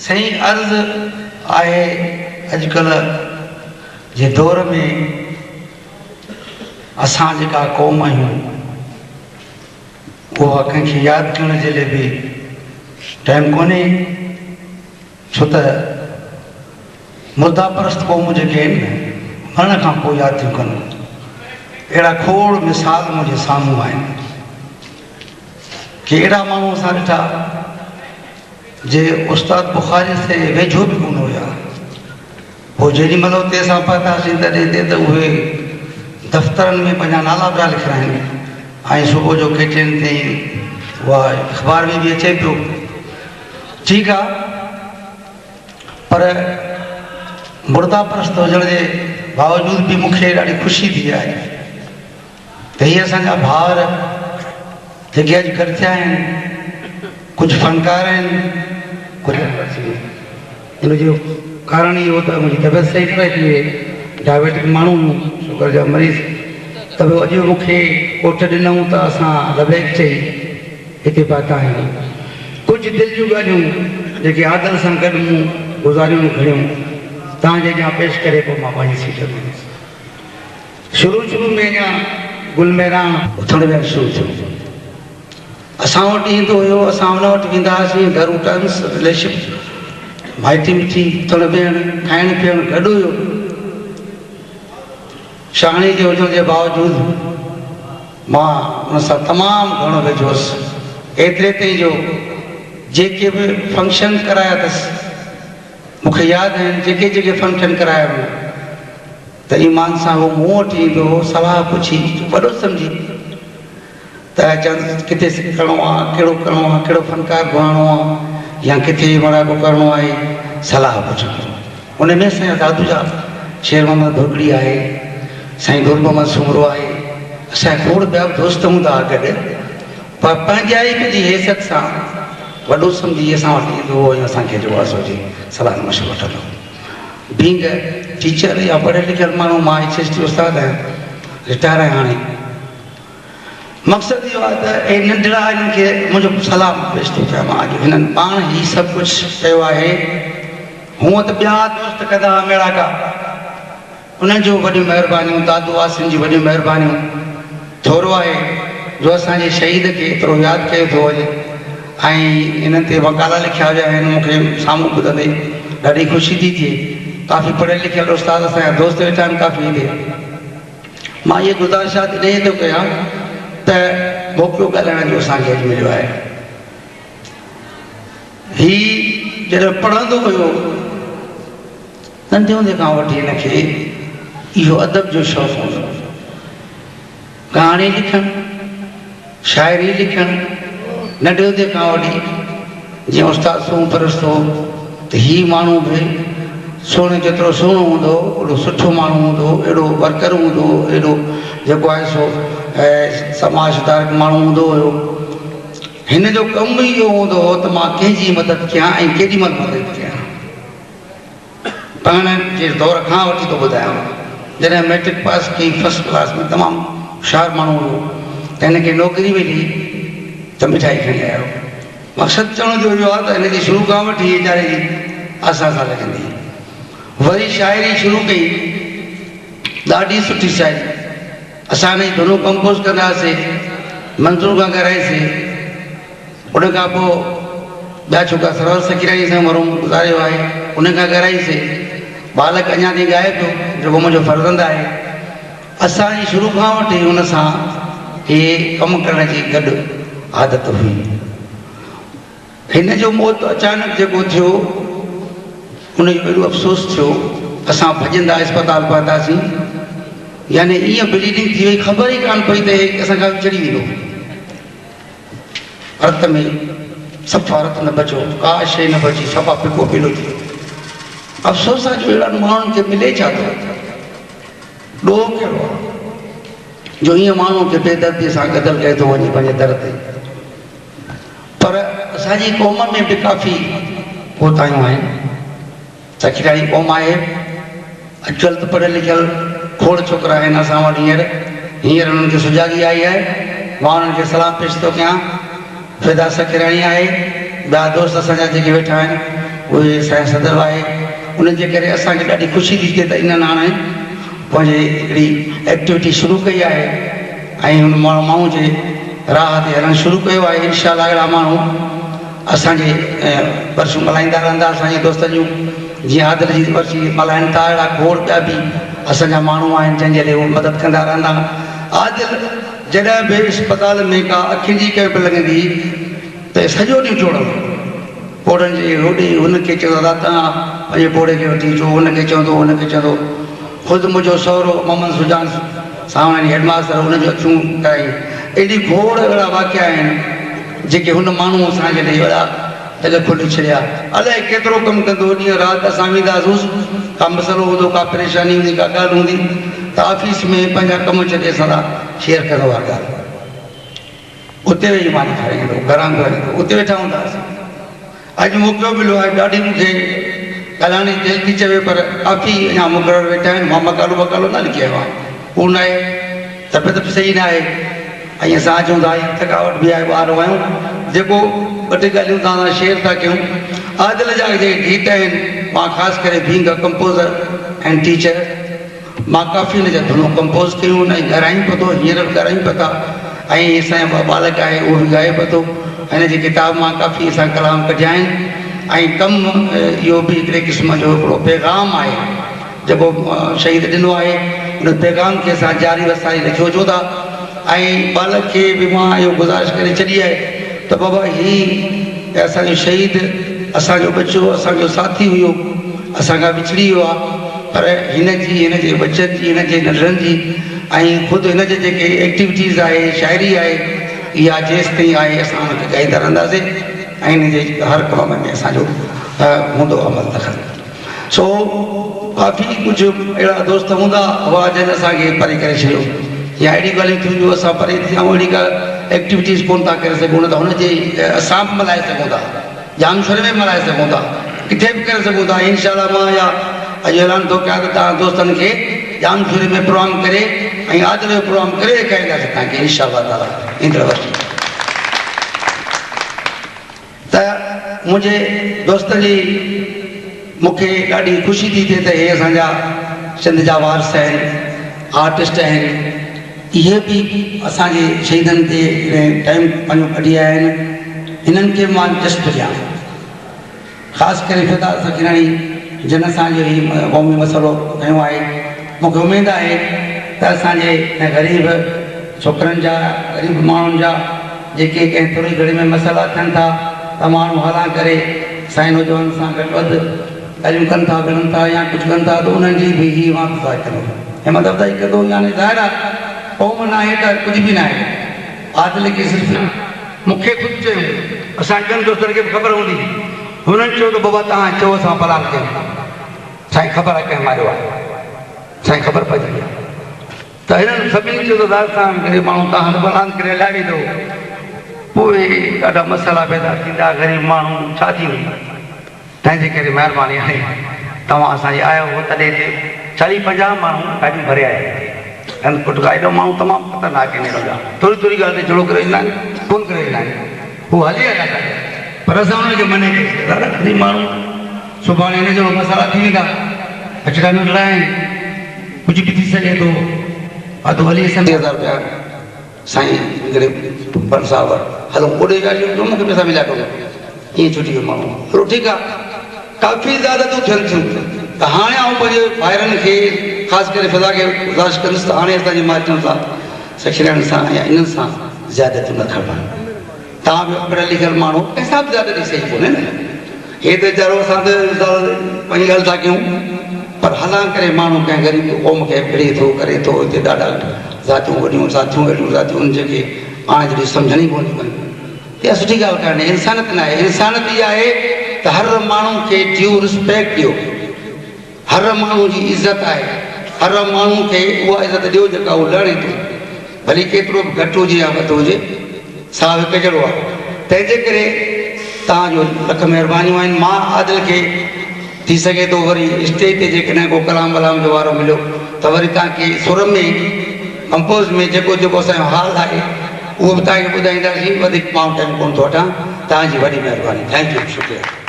سائين عرض آهي اڄڪلهه جي دور ۾ اسان جيڪا قوم آهيون اها ڪنهن کي ياد ڪرڻ جي لئي به ٽائيم ڪونهي ڇو ته مرده پرست قومون جيڪي آهن نه مرڻ کان پوء ياد ٿيون ڪن. اهڙا کوڙ مثال منهنجي سامهون آهن. ڪي اهڙا ماڻهو اسان ڏٺا جي استاد بخاري سي ويجهو به ڪونه هيا. پوء جيڏي مهل اتي اسان پهتاسين تڏهن هتي ته اهي دفترن ۾ پنهنجا نالا پيا لکرائين ۽ صبح جو ڪي ٽي اين تي اها اخبار ۾ به اچي پيو. ٺيڪ آ پر مرده پرست هجڻ جي باوجود به مون کي ڏاڍي خوشي ٿي آهي ته هي اسان جا ڀائر جيڪي اڄ گڏ ٿيا آهن ڪجهه فنڪار آهن ڪجهه ان جو ڪارڻ اهو ته منهنجي طبيعت صحيح نه رهي ٿي ڊائبيٽڪ ماڻهو آهيون شگر جا مريض ته به اڄ مون کي ڪوٺ ڏنائون ته اسان لبيڪ چئي هتي پهتا آهيون. ڪجهه دل جون ڳالهيون جيڪي عادل سان گڏ مون گذاريون گهڙيون توهان جي اڳيان پيش ڪري پوء مان پنهنجي سيٽ تي ويندس. شروع شروع ۾ اڃا گل مهراڻ. اٿڻ ويهڻ شروع ٿيو. اسان وٽ ايندو هيو، اسان ان وٽ ويندا هئاسين، گهرو ٽرمس، رليشن، مائٽي مٺي، اٿڻ ويهڻ، کائڻ پيئڻ گڏ هيو. شهاڻي جي هجڻ جي باوجود مان ان سان تمام گهڻو ويجهو هوس، ايتري تائين جو جيڪي به فنڪشن ڪرايا اٿس، مون کي ياد آهن جيڪي جيڪي فنڪشن ڪرايا هن ته ايمان سان هو مون وٽ ايندو هو صلاح پڇي، وڏو سمجهي ته چوندس ڪٿي ڪرڻو آ، ڪهڙو ڪرڻو آ، ڪهڙو فنڪار گهرائڻو آ يا ڪٿي مڙاڪو ڪرڻو آهي، صلاح پڇندو هو. ان ۾ سائين دادو جا شير محمد ڀرڳڙي آهي، سائين گل محمد سومرو آهي، اسان جا کوڙ ٻيا به دوست هوندا ها گڏ، پر پنهنجائپ جي حيثيت سان وڏو سمجهي اسان وٽ ايندو هو ۽ اسان کي جيڪو آهي سو جي صلاح مشورو وٺندو هو. بينگ ٽيچر يا پڙهيل لکيل ماڻهو مان ايڇ ايس ٽي استاد آهيان، رٽائر آهيان هاڻي. مقصد اهو آهي ته اهي ننڍڙا هنن کي منهنجو سلام پيش ٿو ڪيان مان اڄ هنن پاڻ هي سڀ ڪجهه ڪيو آهي هونء ته ٻيا دوست ڪندا هئا ميڙاڪا انهن جون وڏيون مهربانيون دادو واسين جون وڏيون مهربانيون ٿورو آهي جو اسان جي شهيد کي ايترو ياد ڪيو ٿو وڃي ۽ انهن تي مقالا لکيا ويا آهن مون کي سامهون ٻڌندي ڏاڍي خوشي ٿي ٿئي ڪافي پڙهيل لکيل استاد اسان جا دوست ويٺا آهن ڪافي هتي مان اهي گذارشات انهيء ٿو ڪيان ته موقعو ڳالهائڻ جو اسان کي اڄ مليو آهي. هي جڏهن پڙهندو هيو، ننڍي هوندي کان وٺي هن کي اهو ادب جو شوق هوندو هو. ڪهاڻي لکڻ، شاعري لکڻ، ننڍي هوندي کان وٺي جيئن استاد سونهن پرست هو ته هي ماڻهو به سهڻي جيترو سهڻو هوندو هو، اوڏو سٺو ماڻهو هوندو هو، ايڏو ورڪر هوندو هو، ايڏو جيڪو آهي سو سماج سڌارڪ ماڻهو هوندو هيو. هن جو ڪم ئي اهو هوندو هو ته مان ڪنهن جي مدد ڪيان ۽ ڪيڏي مهل مدد ڪيان. پڙهڻ جي دور کان وٺي ٿو ٻڌايان. جڏهن مئٽرڪ پاس ڪيائين فرسٽ ڪلاس ۾ تمام هوشيار ماڻهو هيو ته هن کي نوڪري ملي ته مٺائي کڻي آيو. مقصد چوڻ جو اهو آهي ته هن جي شروع کان وٺي ويچاري جي اسان سان لڳندي هئي. وري شاعري شروع ڪئي. ڏاڍي سٺي شاعري. اسان هن جي ڌنون ڪمپوز ڪندا هئاسين. منظور کان ڪرائيسين. ان کان پوء ٻيا ڇوڪرا سرور سکيراڻي سان مرحوم گذاريو آهي ان کان ڳارائيسين. ٻالڪ اڃا تائين ڳائي پيو جيڪو منهنجو فرزند آهي. اسان جي شروع کان وٺي ان سان هي ڪم ڪرڻ جي گڏ عادت هئي. هن جو موت اچانڪ جيڪو ٿيو ان جو ايڏو افسوس ٿيو. اسان ڀڄندا اسپتال پهتاسين يعني ايئن بليڊنگ ٿي وئي خبر ئي ڪانه پئي ته هي اسان کان وڇڙي ويندو. رت ۾ صفا رت نه بچيو، ڪا شيء نه بچي، صفا ڦڪو پيلو ٿي ويو. افسوس آ جو اهڙن ماڻهن کي ملي ڇا ٿو؟ ڏوهه ڪهڙو آ جو ائين ماڻهوء کي بي درديء سان قتل ڪيو ٿو وڃي پنهنجي در تي. پر اسان جي قوم ۾ به ڪافي ڪوتاهيون آهن. سکيراڻي قوم آهي. اڄڪلهه ته پڙهيل لکيل کوڙ ڇوڪرا آهن اسان وٽ هينئر. هينئر انهن کي سجاڳي آئي آهي. مان انهن کي سلام پيش ٿو ڪيان. فدا سکيراڻي آهي. ٻيا دوست اسان جا جيڪي ويٺا آهن. اهي اسان جا صدر آهي انهن جي ڪري اسان کي ڏاڍي خوشي ٿي ٿئي ته انهن هاڻي پنهنجي هڪڙي ايڪٽيوٽي شروع ڪئي آهي ۽ هن ماڻهو جي راهه تي هلڻ شروع ڪيو آهي انشاء الله اهڙا ماڻهو اسان جي ورسيون ملهائيندا رهندا اسان جي دوستن جون جيئن عادل جي ورسي ملهائن ٿا اهڙا کوڙ ٻيا به اسان جا ماڻهو آهن جن جي لئي هو مدد ڪندا رهندا عادل جڏهن به اسپتال ۾ ڪا اکين جي ڪئمپ لڳندي ته سڄو ڏينهن ڊوڙندو پوڙهن جي هوڏي هن کي چوندو دادا توهان پنهنجي پوڙهي کي وٺي اچو هن کي چوندو هن کي چوندو خود منهنجو سهرو محمد سجان سانوڻي هيڊ ماستر هن جون اکيون ڪرايون اهڙي کوڙ اهڙا واقعا آهن جيڪي هن ماڻهو اسان جي لئي وڏا دڳ کولي ڇڏيا. الائي ڪيترو ڪم ڪندو هو ڏينهن رات اسان ويندا هئاسون ڪا مسئلو هوندو ڪا پريشاني هوندي ڪا ڳالهه هوندي ته آفيس ۾ پنهنجا ڪم ڇڏي اسان سان شيئر ڪندو هو هر ڳالهه. اتي ويهي ماني کائي ايندو هو، گهران گهرائيندو هو، اتي ويٺا هوندا هئاسين. اڄ موقعو مليو آهي، ڏاڍي مون کي ڳالهائڻ جي دل ٿي چوي پر ڪافي اڃا مقرر ويٺا آهن، مان مقالو بقالو نه لکي آيو آهيان، پورو ناهي، طبيعت به صحيح ناهي ۽ اسان اچون ٿا ۽ ٿڪاوٽ به آهي، ٻار آهيون، جيڪو ٻه ٽي ڳالهيون توهان سان شيئر ٿا ڪيون. عادل جا جيڪي گيت آهن، مان خاص ڪري being a composer and teacher, مان ڪافي ان جا ڌنون ڪمپوز ڪيون ۽ ڳارائين به ٿو هينئر به ڳارائين به ٿا ۽ اسان جو ٻالڪ آهي اهو به ڳائي به ٿو هن جي ڪتاب مان ڪافي اسان ڪلام ڪڍيا آهن ۽ ڪم اهو به هڪڙي قسم جو هڪڙو پيغام آهي جيڪو شهيد ڏنو آهي ان پيغام کي اسان جاري و ساري رکيو اچون ٿا ۽ ٻالڪ کي به مان اهو گذارش ڪري ڇڏي آهي ته بابا هي اسان جو شهيد اسان جو ٻچو اسان جو ساٿي هيو اسان کان وڇڙي ويو آهي پر هن جي، هن جي ٻچن جي، هن جي ننڍڙن جي ۽ خود هن جي جيڪي ايڪٽيوٽيز آهي، شاعري آهي، اها جيستائين آهي اسان ان کي ڳائيندا رهنداسين ۽ هن جي هر ڪم ۾ اسان جو هوندو عمل دخل. سو ڪافي ڪجهه اهڙا دوست هوندا هئا جن اسان کي پري ڪري ڇڏيو يا اهڙيون ڳالهيون ٿيون جو اسان پري ٿي ويا اهڙي ڪا ايڪٽيوٽيز ڪونه ٿا ڪري سگهون نه ته هن جي اسان به ملهائي سگهون ٿا. ڄامشوري ۾ به ملهائي سگهون ٿا ڪٿي به ڪري سگهون ٿا انشاء الله مان اها اڄ اعلان ٿو ڪيان ته توهان دوستن کي ڄامشوري ۾ پروگرام ڪري ۽ عادل جو پروگرام ڪري ڏيکارينداسين توهان کي انشاء الله تعالي ايندڙ ورش ته منهنجي دوستن جي مون کي ڏاڍي خوشي ٿي ٿئي ته هي اسان جا سنڌ جا وارث آهن آرٽسٽ آهن اهي به اسان جي شهيدن تي ٽائيم پنهنجو ڪڍي آيا آهن هنن کي مان جس ٿو ڏيان خاص ڪري فدا سکيراڻي جن اسان جو هي قومي مسئلو کنيو آهي مون کي اميد آهي ته اسان جي هن غريب ڇوڪرن جا غريب ماڻهن جا جيڪي ڪنهن ٿوري گهڙي ۾ مسئلا ٿين ٿا ته ماڻهو هلان ڪري سائين نوجوانن سان گهٽ وڌ ڳالهيون ڪن ٿا وڙهن ٿا يا ڪجهه ڪن ٿا ته انهن جي به هي همت افزائي ڪندو. همت افزائي ڪندو يعني ظاهر آهي قوم ناهي ته ڪجهه به ناهي. عادل کي صرف. مون کي خود چيو، اسان جي ٻين دوستن کي به خبر هوندي. هنن چيو ته بابا توهان چئو اسان پلان ڪيون. سائين خبر آهي ڪنهن ماريو آهي. سائين خبر پئجي وئي آهي. ته هنن سڀني چيو ته ظاهر سان غريب ماڻهو توهان ته پلان ڪري هليا ويندؤ. پوء ڏاڍا مسئلا پيدا ٿيندا، غريب ماڻهو ڇا ٿيندو. تنهن جي ڪري مهرباني آهي توهان اسان جي آيا هو تڏي تي چاليهه پنجاهه ماڻهو گاڏيون ڀري آيا هتي رنڌ پٽ کان ايڏو ماڻهو تمام خطرناڪ آهن اهڙا ٿوري ٿوري ڳالهه تي جهيڙو ڪري ويندا آهن ڪونه ڪري ويندا آهن هو هلي آيا گاڏي پر اسان انهن کي منع ڪئي سي دادا غريب ماڻهو سڀاڻي هن جهڙو مسئلا ٿي ويندا ٻچڙا ننڍڙا آهن ڪجهه به ٿي سگهي ٿو اڌ هلي اسان هزار رپيا سائين هڪڙي پر صاحب وٽ هلون اوڏي وياسين جو مون کي پئسا مليا ڪونه ائين ڇٽي ويو ماڻهو هلو ٺيڪ آ ڪافي زيادتيون ٿين ٿيون ته هاڻي آئون پنهنجي ڀائرن کي خاص ڪري فضا کي گذارش ڪندس ته هاڻي اسان جي مائٽن سان سکيرن سان يا انهن سان زيادتيون نه کڻبا توهان به پڙهيل لکيل ماڻهو ڪنهن سان به زيادتي صحيح ڪونهي نه. هي ته ويچارو اسان ته پنهنجي ڳالهه ٿا ڪيون پر هلان ڪري ماڻهو ڪنهن غريب قوم کي ڦري ٿو ڪري ٿو هتي ڏاڍا ذاتيون وڏيون ذاتيون اهڙيون ذاتيون آهن جيڪي پاڻ جيڏي سمجهن ئي ڪونه ٿيون اها سٺي ڳالهه ڪانهي انسانيت ناهي انسانيت اها آهي ته هر ماڻهو کي ڊيو رسپيڪٽ ڏيو. هر ماڻهو جي عزت آهي. هر ماڻهو کي اها عزت ڏيو جيڪا هو لهڻي ٿو. ڀلي ڪيترو به گهٽ هجي يا وڌ هجي، ساهه هڪ جهڙو آهي. تنهن جي ڪري توهان جو لک مهربانيون آهن. مان عادل کي ٿي سگهي ٿو وري اسٽيج تي جيڪڏهن ڪو ڪلام ولام جو وارو مليو ته وري توهان کي سر ۾ ڪمپوز ۾ جيڪو جيڪو اسان جو حال آهي اهو به توهان کي ٻڌائينداسين. وڌيڪ مان ٽائيم ڪونه ٿو وٺان. توهان جي وڏي مهرباني. Thank you. شڪريه.